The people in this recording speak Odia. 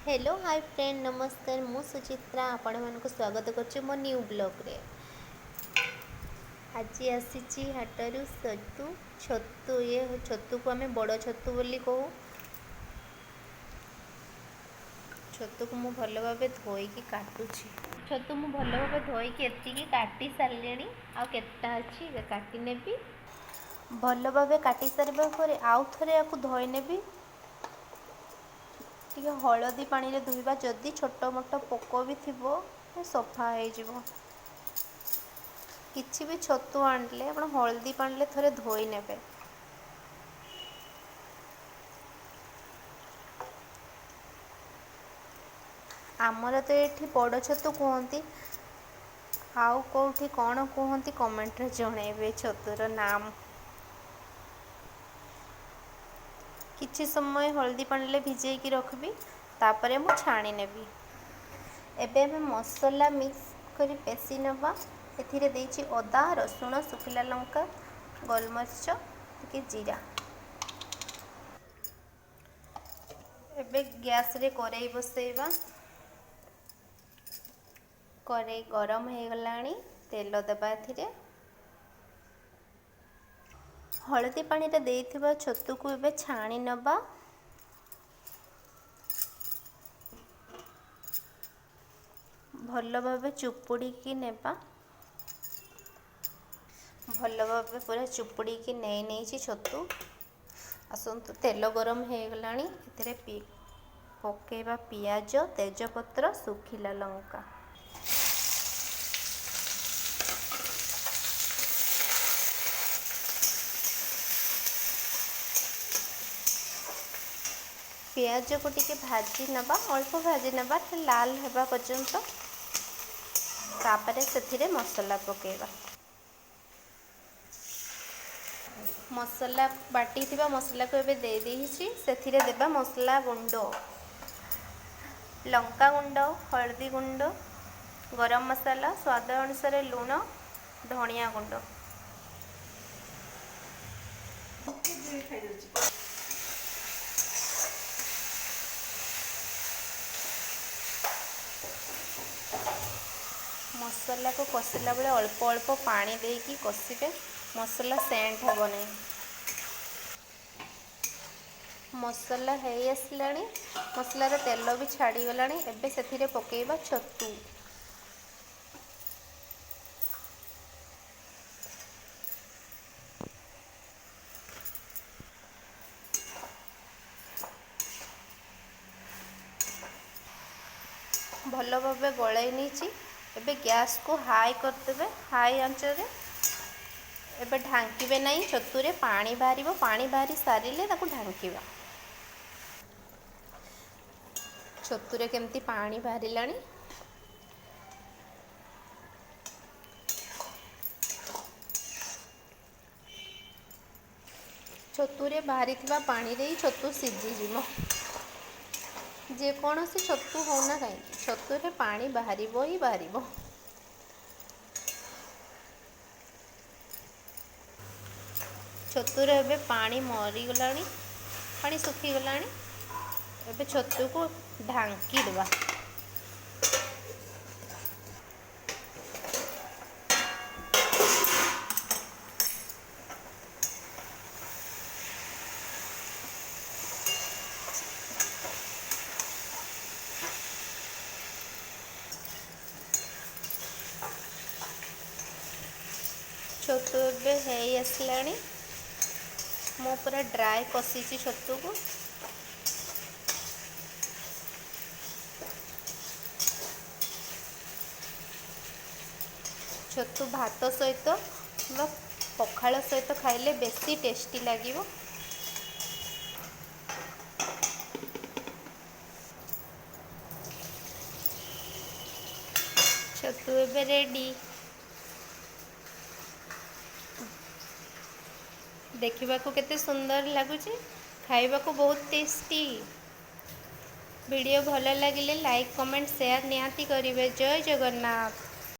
ହ୍ୟାଲୋ ହାଇ ଫ୍ରେଣ୍ଡ, ନମସ୍କାର। ମୁଁ ସୁଚିତ୍ରା ଆପଣମାନଙ୍କୁ ସ୍ୱାଗତ କରୁଛି ମୋ ନ୍ୟୁ ବ୍ଲଗ୍ରେ। ଆଜି ଆସିଛି ହାଟରୁ ଛତୁ। ଛତୁ, ଇଏ ଛତୁକୁ ଆମେ ବଡ଼ ଛତୁ ବୋଲି କହୁ। ଛତୁକୁ ମୁଁ ଭଲ ଭାବେ ଧୋଇକି କାଟୁଛି। ଛତୁ ମୁଁ ଭଲ ଭାବେ ଧୋଇକି ଏତିକି କାଟି ସାରିଲିଣି, ଆଉ କେତେଟା ଅଛି କାଟି ନେବି। ଭଲ ଭାବେ କାଟି ସାରିବା ପରେ ଆଉ ଥରେ ୟାକୁ ଧୋଇ ନେବି। ଟିକେ ହଳଦୀ ପାଣିରେ ଧୋଇବା, ଯଦି ଛୋଟ ମୋଟ ପୋକ ବି ଥିବ ସଫା ହେଇଯିବ। କିଛି ବି ଛତୁ ଆଣିଲେ ଆପଣ ହଳଦୀ ପାଣିରେ ଥରେ ଧୋଇ ନେବେ। ଆମର ତ ଏଠି ବଡ଼ ଛତୁ କୁହନ୍ତି, ଆଉ କେଉଁଠି କ'ଣ କୁହନ୍ତି କମେଣ୍ଟରେ ଜଣେଇବେ ଛତୁର ନାମ। କିଛି ସମୟ ହଳଦୀ ପାଣିରେ ଭିଜେଇକି ରଖିବି, ତାପରେ ମୁଁ ଛାଣି ନେବି। ଏବେ ଆମେ ମସଲା ମିକ୍ସ କରି ପେଶି ନେବା। ଏଥିରେ ଦେଇଛି ଅଦା, ରସୁଣ, ଶୁଖିଲା ଲଙ୍କା, ଗୋଲମରିଚ, ଟିକେ ଜିରା। ଏବେ ଗ୍ୟାସ୍ରେ କରେଇ ବସେଇବା। କରେଇ ଗରମ ହେଇଗଲାଣି, ତେଲ ଦେବା ଏଥିରେ। ହଳଦୀ ପାଣିରେ ଦେଇଥିବା ଛତୁକୁ ଏବେ ଛାଣି ନେବା। ଭଲ ଭାବେ ଚୁପୁଡ଼ିକି ନେବା। ଭଲ ଭାବେ ପୁରା ଚୁପୁଡ଼ିକି ନେଇ ନେଇଛି ଛତୁ। ଆସନ୍ତୁ, ତେଲ ଗରମ ହେଇଗଲାଣି, ଏଥିରେ ପକେଇବା ପିଆଜ, ତେଜପତ୍ର, ଶୁଖିଲା ଲଙ୍କା। ପିଆଜକୁ ଟିକେ ଭାଜି ନେବା, ଅଳ୍ପ ଭାଜି ନେବା ଲାଲ ହେବା ପର୍ଯ୍ୟନ୍ତ। ତାପରେ ସେଥିରେ ମସଲା ପକେଇବା। ମସଲା ବାଟିଥିବା ମସଲାକୁ ଏବେ ଦେଇ ଦେଇଛି। ସେଥିରେ ଦେବା ମସଲା ଗୁଣ୍ଡ, ଲଙ୍କା ଗୁଣ୍ଡ, ହଳଦୀ ଗୁଣ୍ଡ, ଗରମ ମସଲା, ସ୍ୱାଦ ଅନୁସାରେ ଲୁଣ, ଧନିଆ ଗୁଣ୍ଡ। ମସଲାକୁ କଷିଲା ବେଳେ ଅଳ୍ପ ଅଳ୍ପ ପାଣି ଦେଇକି କଷିବେ, ମସଲା ସେଣ୍ଟ ହେବ ନାହିଁ। ମସଲା ହେଇ ଆସିଲାଣି, ମସଲାର ତେଲ ବି ଛାଡ଼ିଗଲାଣି। ଏବେ ସେଥିରେ ପକେଇବା ଛତୁ। ଭଲ ଭାବେ ଗୋଳାଇ ନେଇଛି। ଏବେ ଗ୍ୟାସ୍କୁ ହାଇ କରିଦେବେ, ହାଇ ଆଞ୍ଚରେ। ଏବେ ଢାଙ୍କିବେ ନାହିଁ, ଛତୁରେ ପାଣି ବାହାରିବ। ପାଣି ବାହାରି ସାରିଲେ ତାକୁ ଢାଙ୍କିବା। ଛତୁରେ କେମିତି ପାଣି ବାହାରିଲାଣି। ଛତୁରେ ବାହାରିଥିବା ପାଣିରେ ହିଁ ଛତୁ ସିଝିଯିବ। ଯେକୌଣସି ଛତୁ ହେଉନା କାହିଁକି, ଛତୁରେ ପାଣି ବାହାରିବ ହିଁ ବାହାରିବ। ଛତୁରେ ଏବେ ପାଣି ମରିଗଲାଣି, ପାଣି ଶୁଖିଗଲାଣି। ଏବେ ଛତୁକୁ ଢାଙ୍କି ଦେବା। ଛତୁ ଏବେ ହେଇ ଆସିଲାଣି। ମୁଁ ପୁରା ଡ୍ରାଏ କଷିଛି ଛତୁକୁ। ଛତୁ ଭାତ ସହିତ କିମ୍ବା ପଖାଳ ସହିତ ଖାଇଲେ ବେଶୀ ଟେଷ୍ଟି ଲାଗିବ। ଛତୁ ଏବେ ରେଡ଼ି। ଦେଖିବାକୁ କେତେ ସୁନ୍ଦର ଲାଗୁଛି, ଖାଇବାକୁ ବହୁତ ଟେଷ୍ଟି। ଭିଡ଼ିଓ ଭଲ ଲାଗିଲେ ଲାଇକ୍, କମେଣ୍ଟ, ସେୟାର ନିହାତି କରିବେ। ଜୟ ଜଗନ୍ନାଥ।